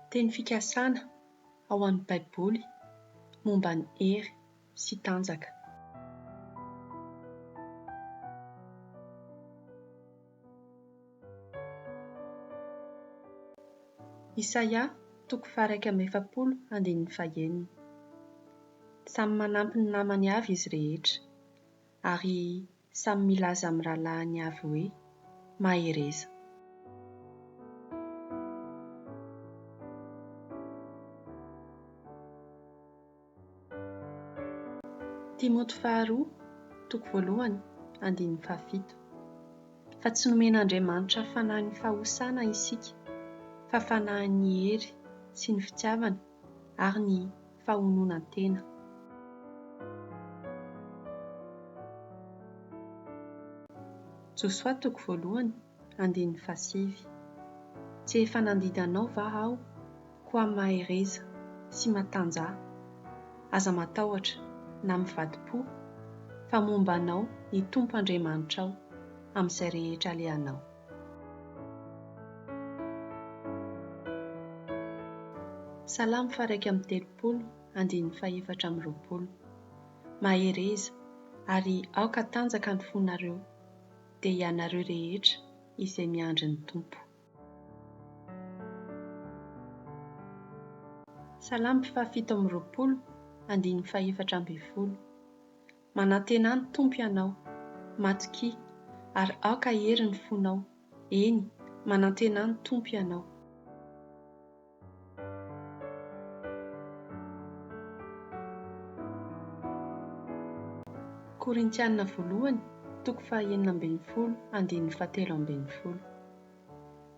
Teny fikasana ao amin'ny Baiboly momba ny hery sy tanjaka. Isaia toko faha-41 andininy fahenina. Samy manampy ny namany avy izy rehetra, ary samy milaza amin'ny rahalahiny avy hoe, Mahereza. Timoty faharoa, toko voalohany, andininy fahafito. Fa tsy nomen'Andriamanitra fanahin'ny fahosana isika, fa fanahin'ny hery sy ny fitiavana ary ny fahononan-tena. Josoa toko voalohany, andininy fahasivy. Tsy efa nandidy anao va Aho? Koa mahereza sy matanjaha. Aza matahotra na mivadi-po, fa momba anao ny Tompo Andriamanitrao amin'izay rehetra alehanao. Salamo faha-31, andininy faha-24. Mahereza, ary aoka hatanjaka ny fonareo, dia ianareo rehetra izay miandry ny Tompo. Salamo faha-27, andininy faha-14. Manantenà ny Tompo ianao, matokia, ary aoka hahery ny fonao, eny, manantenà ny Tompo ianao. Korintiana voalohany toko faha-16 andininy faha-13.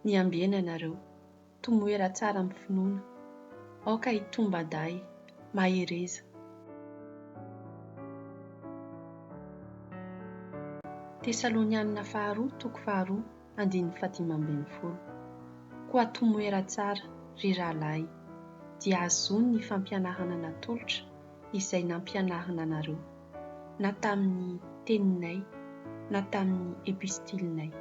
Miambena ianareo, tomoera tsara amin'ny finoana. Aoka hitomba-dahy, mahereza. Tesalonianina faharoa toko faharoa andininy fahadimy ambin'ny folo. Koa tomoera tsara, ry rahalahy, dia azony ny fampianarana natolotra izay nampianarina anareo, na tamin'ny teninay na tamin'ny epistilinay.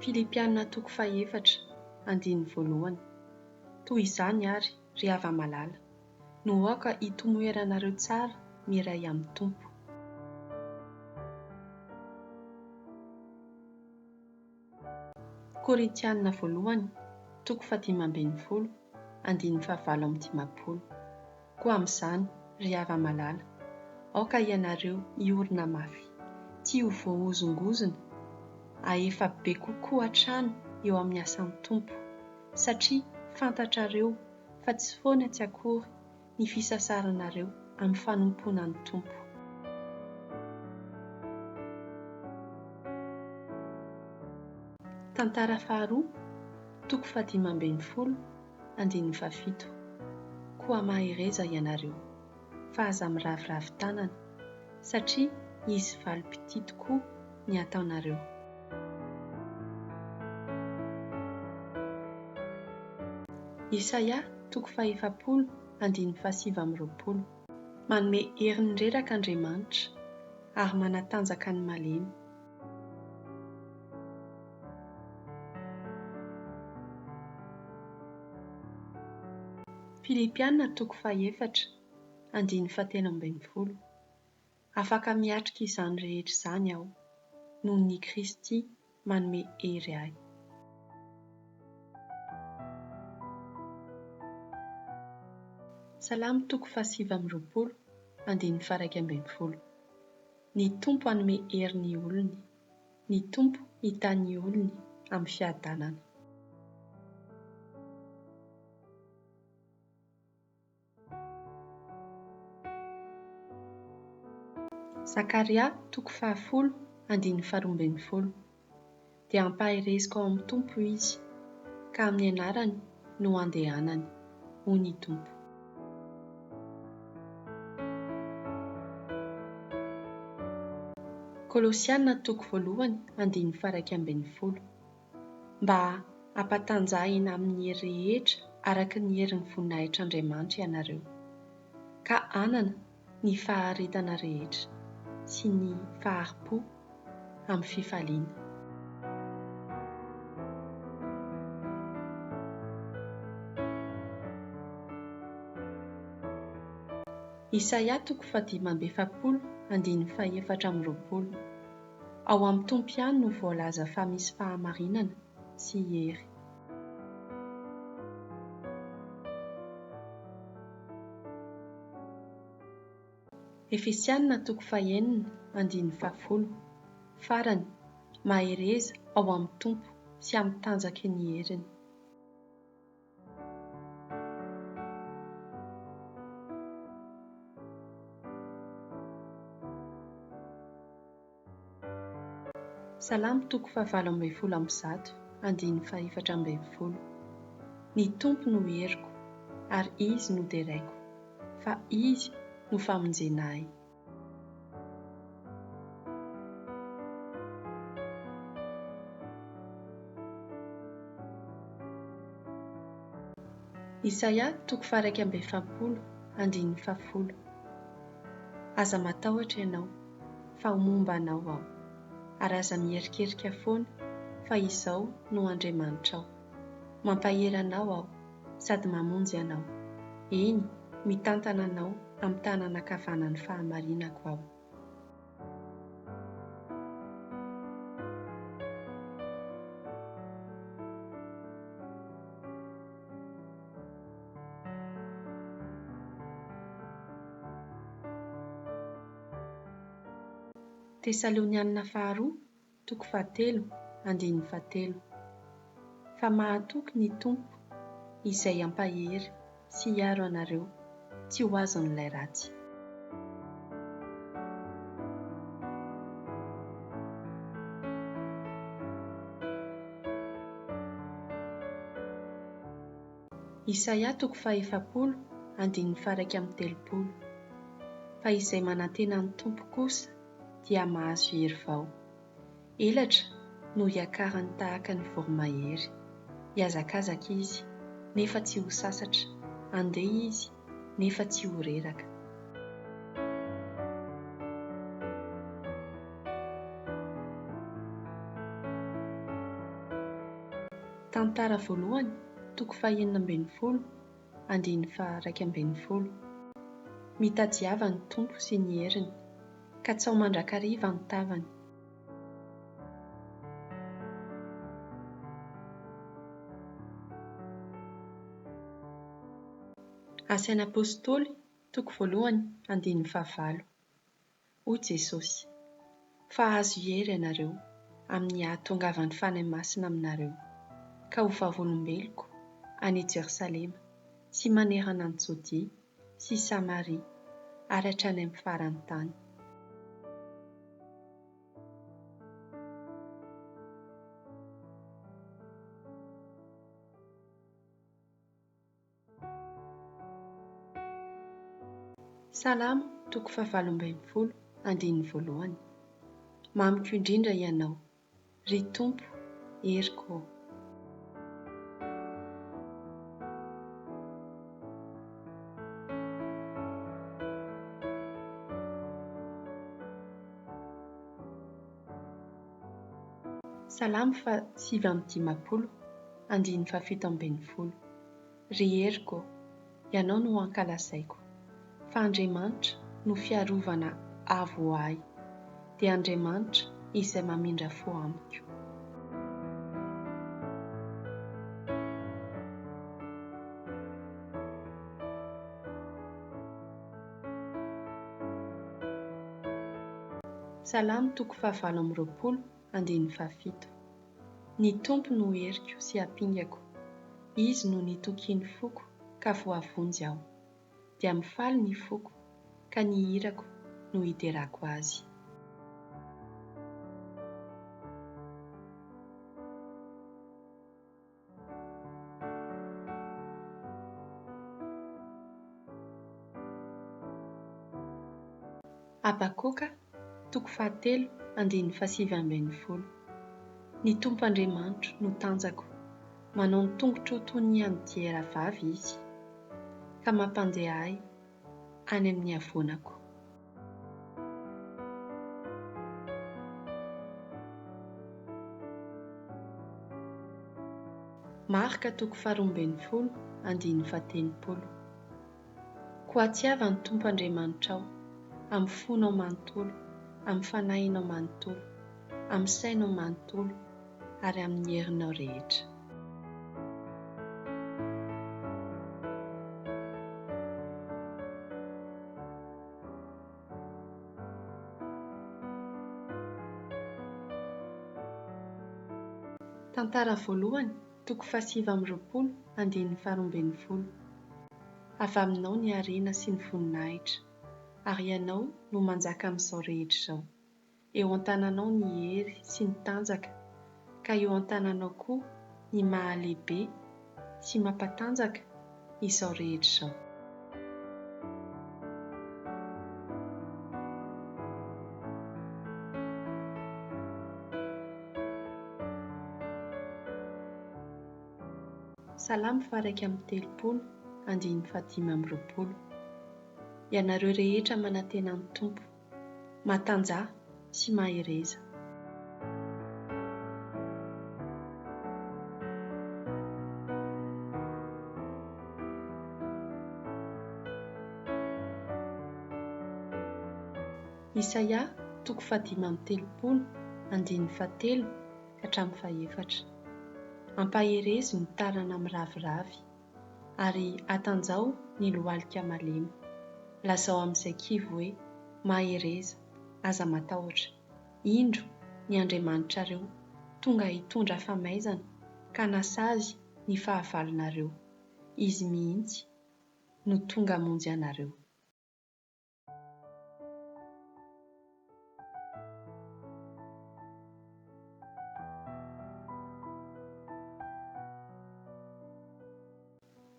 Filipiana toko fahefatra, andininy voalohany. Toy izany àry, ry hava-malala, no aoka hitomoeranareo tsara miray amin'ny Tompo. Korintiana voalohany, toko fahadimy ambin'ny folo, andininy fahavalo amby dimampolo. Koa amin'izany, ry hava-malala, aoka ianareo hiorina mafy, tsy ho voahozongozona, hahefa be kokoa hatrany eo amin'ny asan'ny Tompo, satria fantatrareo fa tsy foana tsy akory ny fisasaranareo amin'ny fanompoana ny Tompo. Tantara faharoa, toko fahadimy ambin'ny folo, andininy fahafito. Koa mahereza ianareo, fa aza miraviravy tanana, satria hisy valim-pitia tokoa ny ataonareo. Isaia toko fahefapolo andininy fahasivy amby roapolo. Manome hery ny reraka Andriamanitra, ary manatanjaka ny malemy. Filipiana toko fahefatra andininy fahatelo ambin'ny folo. Afaka miatrika izany rehetra izany aho, noho ny Kristy manome hery ahy. Salamo toko fahasivy amby roapolo, andininy faha-iraika ambin'ny folo. Ny Tompo hanome hery ny olony. Ny Tompo hitahy ny olony amin'ny fiadanana. Zakaria toko fahafolo andininy faharoa ambin'ny folo Dia hampahereziko ao amin'ny Tompo izy, ka amin'ny anarany no handehanany, hoy ny Tompo. Kolosiana toko voalohany andininy faha-iraika ambin'ny folo Mba hampatanjahina amin'ny hery rehetra araka ny herin'ny voninahitr'Andriamanitra ianareo, ka hanana ny faharetana rehetra sy ny fahari-po amin'ny fifaliana. Isaia toko fahadimy amby efapolo andininy faha-24. Ao amin'ny Tompo ihany no voalaza fa misy fahamarinana sy hery. Efesianina toko fahenina andininy fahafolo. Farany, mahereza ao amin'ny Tompo sy amin'ny tanjaky ny heriny. Salamo toko fahavalo ambin'ny folo amby zato, andininy faha-14. Ny Tompo no heriko, ary Izy no deraiko, fa Izy no famonjena ahy. Isaia toko faha-41, andininy fahafolo. Aza matahotra ianao, fa ho momba anao Aho, ary aza miherikerika foana, fa Izaho no Andriamanitrao. Mampahery anao Aho, sady mamonjy anao. Eny, mitantana anao amin'ny tanana ankavanan'ny fahamarinako Aho. Tesalonianina faharoa toko fahatelo andininy fahatelo. Fa mahatoky ny Tompo izay hampahery sy hiaro anareo tsy ho azon'ilay ratsy. Isaia toko fahefapolo andininy faha-31. Fa izay manantena ny Tompo kosa dia mahazo hery vao. Elatra no hiakarany tahaka ny voromahery. Hihazakazaka izy, nefa tsy ho sasatra, handeha izy, nefa tsy ho reraka. Tantara voalohany, toko fahenina ambin'ny folo, andininy faha-11. Mitadiava ny Tompo sy ny heriny, katsaho mandrakariva ny tavany. Asaina Apostoly, toko voalohany, andininy fahavalo. Hoy Jesosy, Fa hahazo hery ianareo amin'ny hahatongavan'ny Fanahy Masina aminareo, ka ho vavolombeloko any Jerosalema sy manerana an'i Jodia sy Samaria ary hatrany amin'ny faran'ny tany. Salamo toko fahavalo ambin'ny folo andininy voalohany Mamiko indrindra Ianao, ry Tompo, heriko ô. Salamo faha-59, andininy faha-17 Ry heriko ô, Ianao no ankalazaiko, fa Andriamanitra no fiarovana avo ho ahy, dia Andriamanitra izay mamindra fo amiko. Salamo toko fahavalo amby roapolo andininy fahafito. Ny Tompo no heriko sy ampingako, Izy no nitokian'ny foko ka voavonjy aho. Dia mifaly ny foko, ka ny hirako no hiderako Azy. Habakoka, toko fahatelo, andininy fahasivy ambin'ny folo. Ny Tompo Andriamanitro no tanjako, manao ny tongotro ho toy ny an'ny diera vavy Izy, ka mampandeha ahy any amin'ny havoanako. Marka toko faharoa ambin'ny folo andininy fahatelopolo. Koa tiava ny Tompo Andriamanitrao, amin'ny fonao manontolo, amin'ny fanahinao manontolo, amin'ny sainao manontolo ary amin'ny herinao rehetra. Tantara voalohany, toko fahasivy amby roapolo, andininy faharoa ambin'ny folo. Avy aminao ny harena sy ny voninahitra, ary Ianao no manjaka amin'izao rehetra izao. Eo an-tananao ny hery sy ny tanjaka, ka eo an-tananao koa ny maha-lehibe sy mampatanjaka izao rehetra izao. Salamo faha-31, andininy fahadimy amby roapolo. Ianareo rehetra manantena ny Tompo, matanjaha sy mahereza. Isaia toko fahadimy amby telopolo, andininy fahatelo ka hatramin'ny fahefatra. Ampaherezo ny tanana miraviravy, ary atanjaho ny lohalika malemy. Lazao amin'izay kivy hoe, Mahereza, aza matahotra. Indro, ny Andriamanitrareo tonga hitondra famaizana ka hanasazy ny fahavalonareo. Izy mihitsy no tonga hamonjy anareo.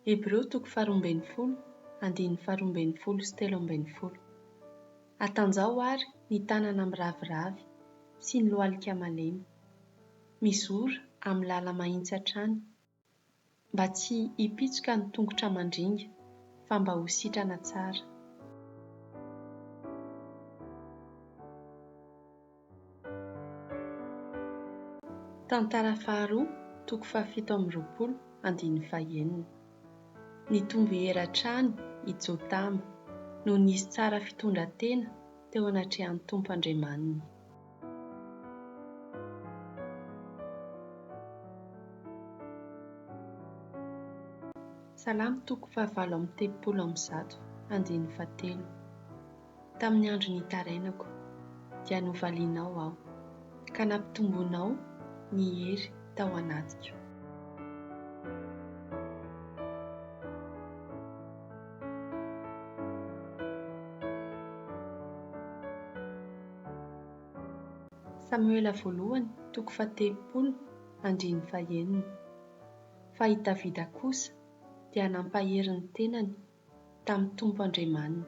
Hebreo toko faharoa ambin'ny folo, andininy faharoa ambin'ny folo sy telo ambin'ny folo. Atanjaho àry ny tanana miraviravy sy ny lohalika malemy. Mizora amin'ny lala-mahitsy hatrany. Mba tsy hipitsoka ny tongotra mandringa fa mba ho sitrana tsara. Tantara faharoa, toko fahafito amby roapolo, andininy fahenina. Nitombo hery hatrany i Jotama noho ny izy tsara fitondran-tena teo anatrehan'ny Tompo Andriamaniny. Salamo toko fahavalo amby telopolo amby zato, andininy fahatelo. Tamin'ny andro nitarainako, dia novalianao aho, ka nampitomboinao ny hery tao anatiko. Samoela voalohany toko fahatelopolo andininy fahenina. Fa i Davida kosa dia nampahery ny tenany tamin'ny Tompo Andriamaniny.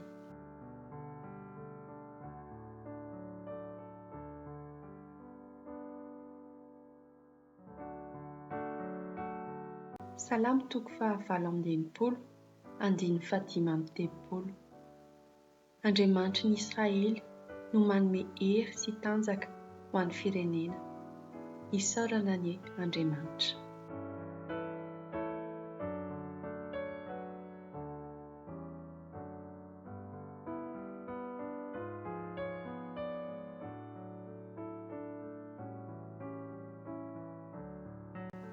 Salamo toko fahavalo amby enimpolo andininy fahadimy amby telopolo. Andriamanitry ny Israely no manome hery sy tanjaka ho an'ny firenena. Isaorana anie Andriamanitra.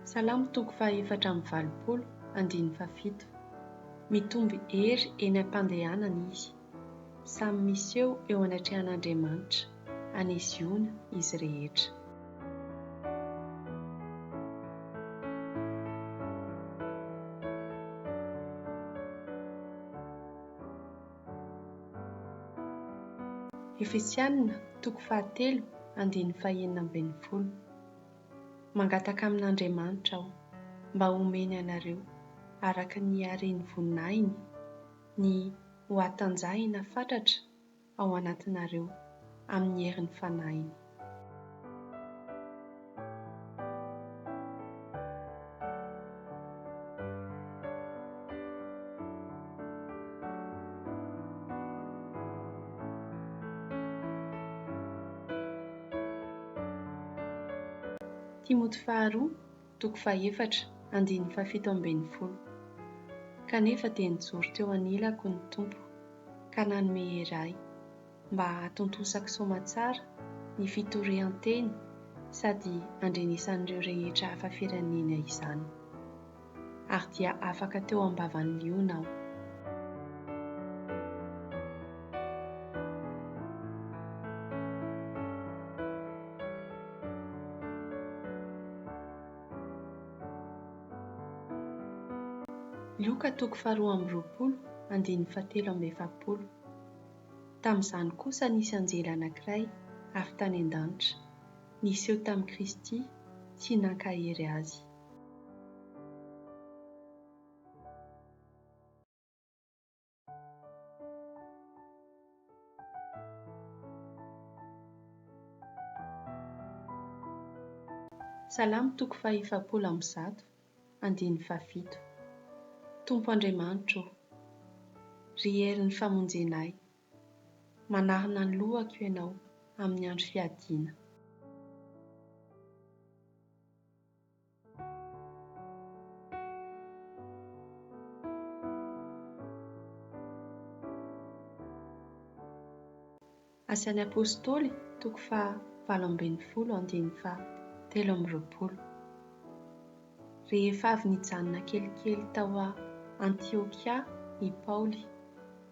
Salamo toko fahaefatra amby valopolo andininy fahafito. Mitombo hery eny am-pandehanana izy. Samy miseho eo anatrehan'Andriamanitra any Ziona izy rehetra. Efesianina toko fahatelo andininy fahenina ambin'ny folo. Mangataka amin'Andriamanitra aho mba homeny anareo araka ny haren'ny voninahiny ny ho hatanjahina fatratra ao anatinareo amin'ny herin'ny Fanahiny. Timoty faharoa, toko fahefatra, andininy fahafito ambin'ny folo. Kanefa dia nijoro teo anilako ny Tompo. ka nanome hery ahy mba hahatontosako soamatsara ny fitorian-teny sady handrenesan'ireo rehetra hafa firenena izany. Ary dia afaka teo am-bavan'ny liona aho. Lioka toko faharoa amby 20, andininy fahatelo amby 40. Tamin'izany kosa nisy anjely anankiray avy tany an-danitra, niseho tamin'i Kristy sy nankahery azy. Salamo toko faha-140, andininy fahafito. Tompo Andriamanitro ô, ry herin'ny famonjena ahy, manarona ny lohako Ianao amin'ny andro fiadiana. Asan'ny Apostoly, toko faha 18 andininy faha 23. Rehefa avy nijanona kelikely tao Antiokia i Paoly,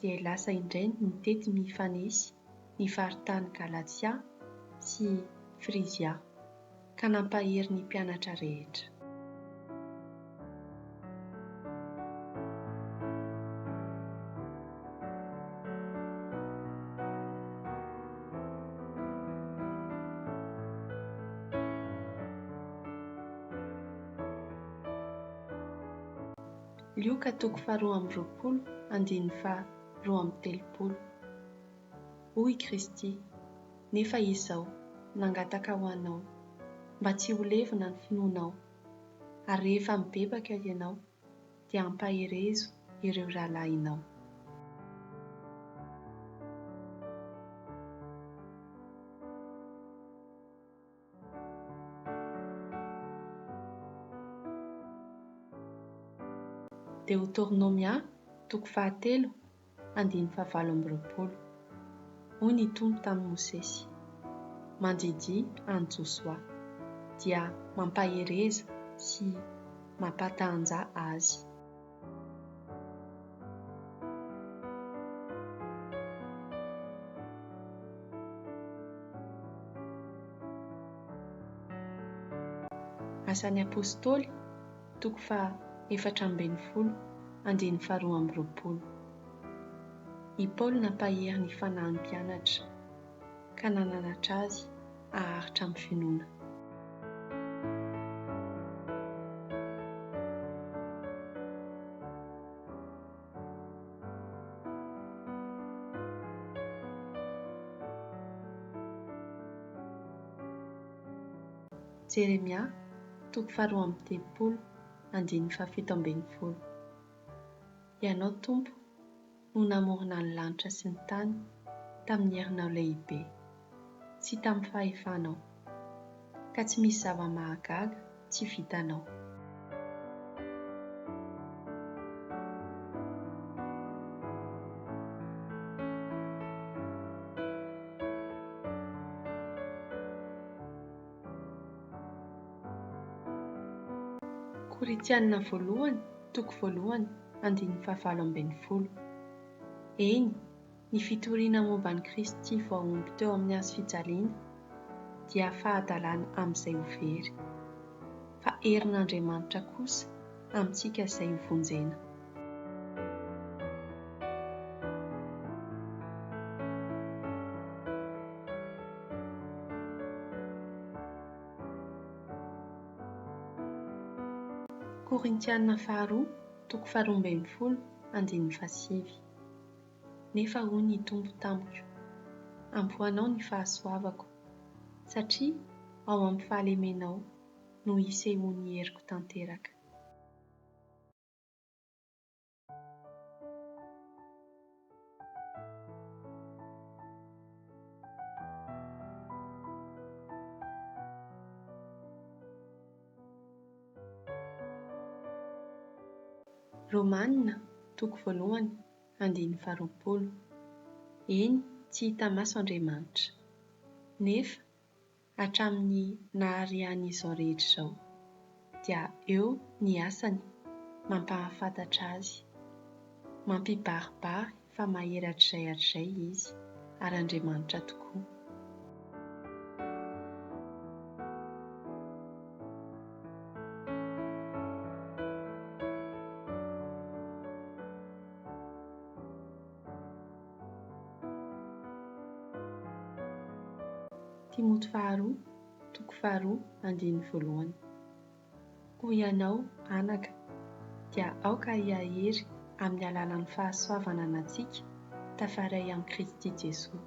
dia lasa indray nitety mifanesy ny faritany Galatia sy Frizia. ka nampahery ny mpianatra rehetra. Lioka toko faharoa amby 20 andininy faha 32. Hoy i Kristy, Nefa izao, nangataka ho anao, mba tsy ho levona ny finoanao, ary rehefa mibebaka ianao, dia ampaherezo ireo rahalahinao. Deotornomia, toko fahatelo, andininy fahavalo amby 20. Hoy ny Tompo tamin'i Mosesy, Mandidia an'i Josoa, dia mampahereza sy mampatanjaha azy. Asan'ny Apostoly, toko faha 14, andininy faha 22. I Paoly nampahery ny fanahin'ny mpianatra, ka nananatra azy haharitra amin'ny finoana. Jeremia, toko faharoa amby 30, andininy faha 17. Ianao, Tompo, no namorona ny lanitra sy ny tany tamin'ny herinao lehibe sy tamin'ny fahefanao, ka tsy misy zava-mahagaga tsy vitanao. Korintiana voalohany toko voalohany andininy fahavalo ambin'ny folo. Eny, ny fitoriana momba an'i Kristy voahombo teo amin'ny hazo fijaliana dia fahadalana amin'izay ho very, fa herin'Andriamanitra kosa amintsika izay hovonjena. Korintiana faharoa toko faharoa ambin'ny folo andininy fahasivy. Nefa hoy ny Tompo tamiko, Ampy ho anao ny fahasoavako, satria ao amin'ny fahalemenao no isehoan'ny heriko tanteraka. Romana, toko voalohany, andininy faharoapolo. Eny, tsy hita maso Andriamanitra. Nefa hatramin'ny nahariany izao rehetra izao, dia eo ny asany mampahafantatra azy. Mampibaribary fa mahery hatrizay hatrizay Izy, ary Andriamanitra tokoa. Timoty faharoa, toko faharoa, andininy voalohany. Koa ianao, anaka, dia aoka hihahery amin'ny alalan'ny fahasoavana anantsika tafaray amin'i Kristy Jesoa.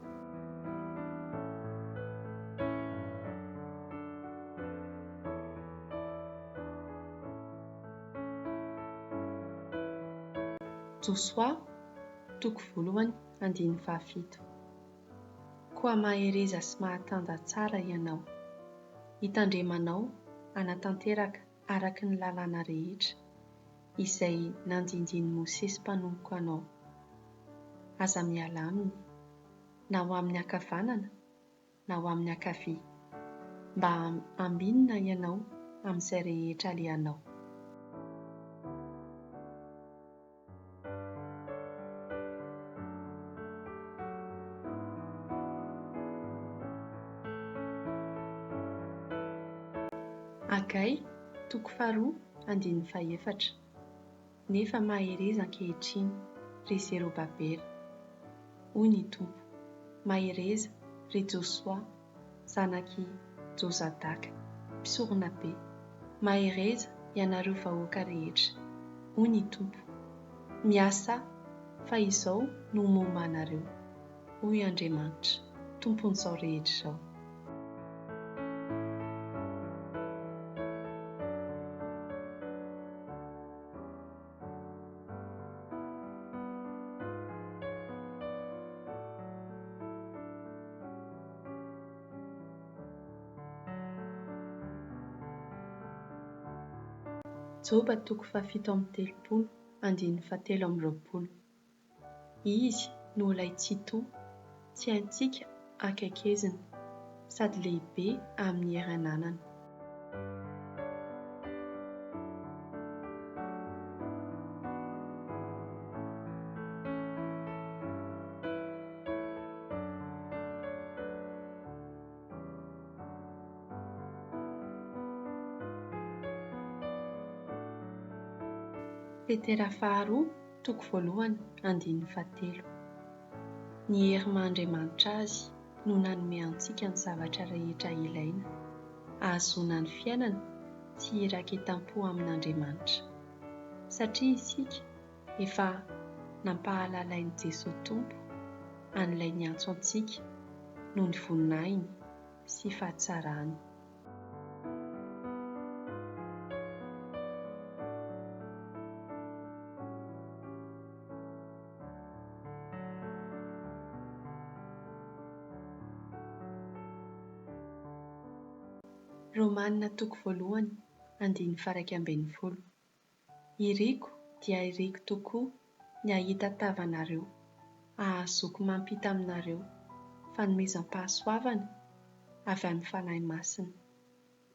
Josoa, toko voalohany, andininy fahafito. Koa mahereza sy mahatanja-tsara ianao. Hitandremanao hanatanteraka araka ny lalàna rehetra izay nandindin'i Mosesy mpanompoko anao. Aza miala aminy, na ho amin'ny ankavanana na ho amin'ny ankavia, mba hambinina ianao amin'izay rehetra alehanao. Hagay, toko faharoa, andininy fahefatra. Nefa mahereza ankehitriny, ry Zerobabela, hoy ny Tompo, mahereza, ry Josoa, zanak'i Jozadaka, mpisoronabe, mahereza, ianareo vahoaka rehetra, hoy ny Tompo, miasà, fa izao no momba anareo, hoy Andriamanitra, Tompon'izao rehetra izao. Joba toko fahafito amby telopolo andininy fahatelo amby roapolo. Izy no ilay Tsitoha, tsy haintsika akaikezina, sady lehibe amin'ny hery ananany. Petera faharoa toko voalohany andininy fahatelo. Ny hery maha Andriamanitra azy no nanome antsika ny zavatra rehetra ilaina hahazoana ny fiainana sy hiraketam-po amin'Andriamanitra. Satria isika efa nampahalalain'i Jesoa Tompo an'ilay niantso antsika noho ny voninahiny sy fahatsarany. Romana toko voalohany andininy faha-iraika ambin'ny folo. Iriko dia iriko tokoa ny hahita tava anareo, hahazoako mampita aminareo fanomezam-pahasoavana avy amin'ny Fanahy Masina,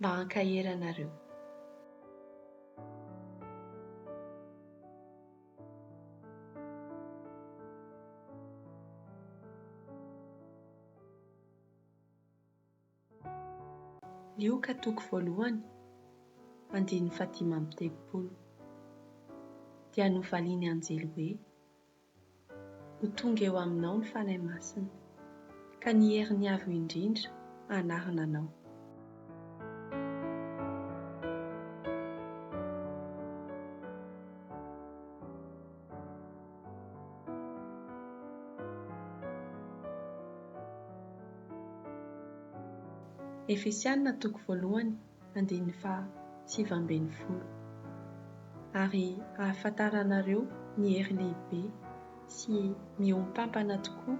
mba hankahery anareo. Lioka toko voalohany, andininy fahadimy amby telopolo. Dia novalian'ny anjely hoe, Ho tonga eo aminao ny Fanahy Masina, ka ny herin'ny Avo Indrindra hanarina anao. Efesiana toko voalohany andininy faha 19. Ary hahafantaranareo ny hery lehibe sy mihoam-pampana tokoa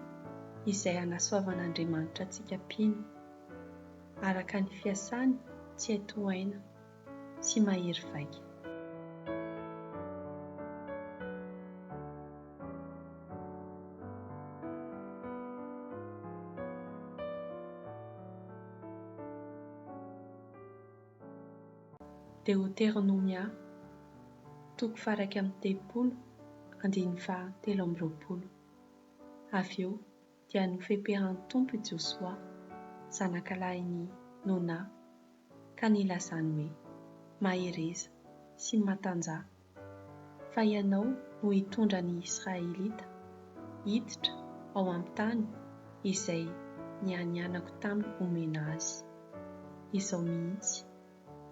izay hanasoavan'Andriamanitra antsika mpino, araka ny fiasany tsy hay tohaina sy mahery vaika. Deoteronomia, toko faha-31, andininy faha-23. Avy eo dia nofeperan'ny Tompo i Josoa, zanakalahin'i Nona, ka nilazany hoe, Mahereza sy matanjaha, fa ianao no hitondra ny Israelita hiditra ao amin'ny tany izay nianianako taminy homena azy. Izao mihitsy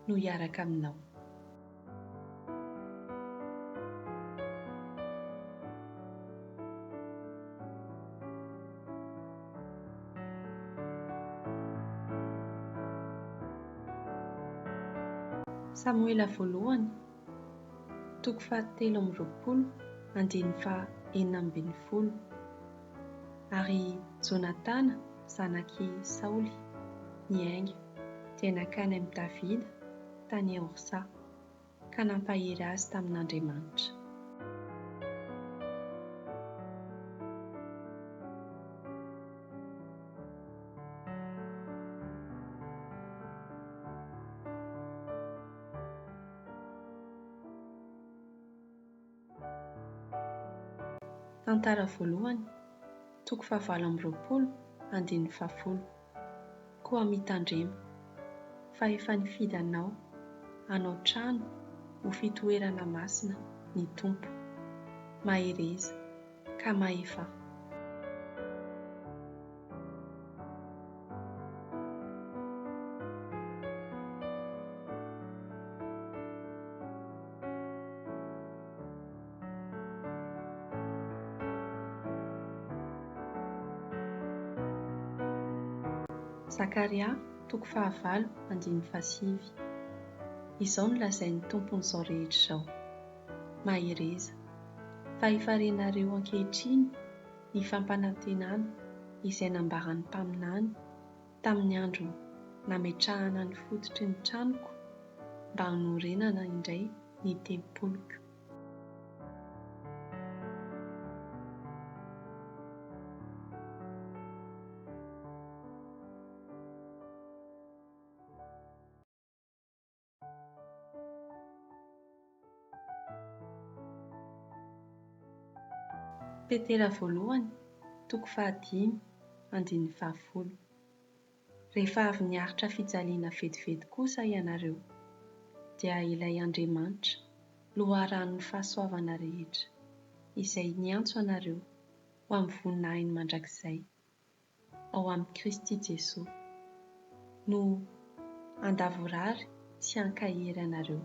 no hiaraka aminao. Samoela voalohany, toko fahatelo amby 20, andininy faha-16. Ary Jonatana zanak'i Saoly niainga dia nankany amin'i Davida tany Horsa, ka nampahery azy tamin'Andriamanitra. Tantara voalohany, toko fahavalo amby 20, andininy fahafolo. Koa mitandrema, fa efa nifidy anao hanao trano ho fitoerana masina ny Tompo. Mahereza ka mahefà. Zakaria toko fahavalo andininy fahasivy. Izao no lazain'ny Tompon'izao rehetra izao, Mahereza, fa efa renareo ankehitriny ny fampanantenana izay nambaran'ny mpaminany tamin'ny andro nametrahana ny fototry ny tranoko mba hanorenana indray ny tempoliko. Petera voalohany, toko fahadimy, andininy fahafolo. Rehefa avy niaritra fijaliana vetivety kosa ianareo, dia ilay Andriamanitra, loharanon'ny fahasoavana rehetra, izay niantso anareo ho amin'ny voninahiny mandrakizay, ao amin'i Kristy Jesoa, no handavorary sy hankahery anareo,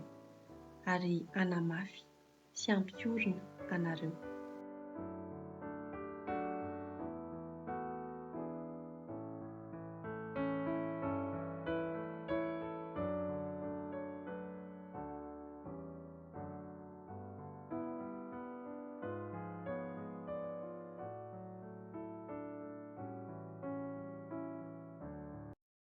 ary hanamafy sy hampiorina anareo.